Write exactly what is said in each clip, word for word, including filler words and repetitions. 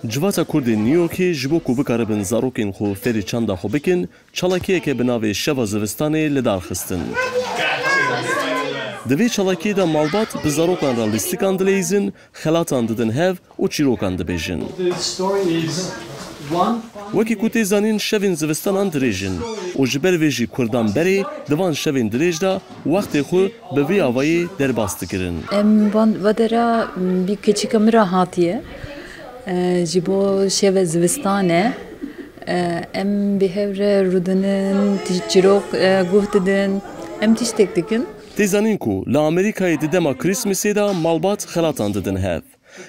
Civata Kurdên New Yorkê ji bo ku bikaribin zarokên xwe fêrî çanda xwe bikin, çalakiyeke bi navê Şeva Zivistanê li dar xistin. Di vê çalakiyê de malbat bi zarokan re lîstikan dileyîzin, xelatan didin hev û çîrokan dibêjin. Wekî ku tê zanîn, şevên zivistanan dirêj in û ji ber vê jî Kurdan berê di van şevên dirêj de wextê xwe bi vî avayî derbas dikirin. Em van vadera, m, bir keçika min re hatiye. E, ji bo şeve zivistane. E, em bi hev re rûdinin, ti-, çîrok, e, guh didin. Em tiştek dikin. Tê zanîn ku li Amerîkayê di dema Krîsmesê de malbat xelatan didin hev.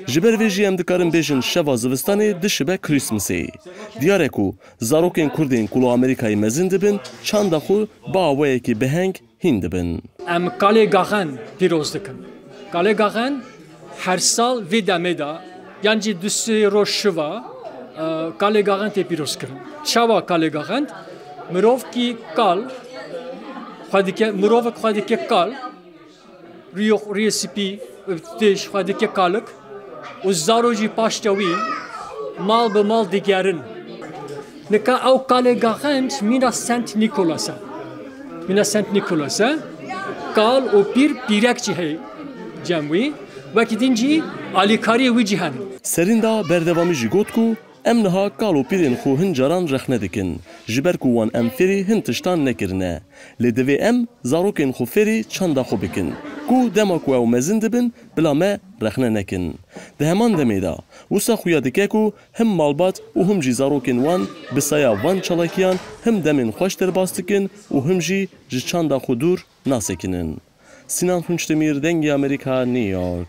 Ji ber vê jî em dikarin bêjin şeva zivistanê dişibe Krîsmesê. Diyar e ku zarokên Kurdên ku li Amerîkayê mezin dibin, çanda xwe bi awayekî biheng hîn dibin. Em Kalê Gaxen pîroz dikin. Kalê Gaxen her sal vê demê de, yan jî du sê roj şiva, e, Kalê Gaxen tê pîrozkirin. Çawa Kalê Gaxen? Mirovkî kal, xwe dike, mirovek xwe dike kal, rûyê, rûyê spî, têj xwe dike kalik û zaro jî paşta wî mal bi mal digerin. Nika ew Kalê Gaxenc mîna Saint Nicholas e. Mîna Saint Nicholas e. Kal û pîr, pîrek jî heye cem wî. Wekî din jî alîkariyê wî jî hene. Serînda berdewamî jî got ku em niha kal û pîrên xwe hin caran rexne dikin, ji ber ku wan em fêrî hin tiştan nekirine. Lê divê em zarokên xwe fêrî çanda xwe bikin, ku dema ku ew mezin dibin, bila me rexne nekin. Di heman demê de, wisa xuya dike ku him malbat û him jî zarokên wan bi saya van çalakiyan him demên xweş derbas dikin û him jî ji çanda xwe dûr nasekinin. Sinan Tunçdemir, Dengê Amerîka, New York.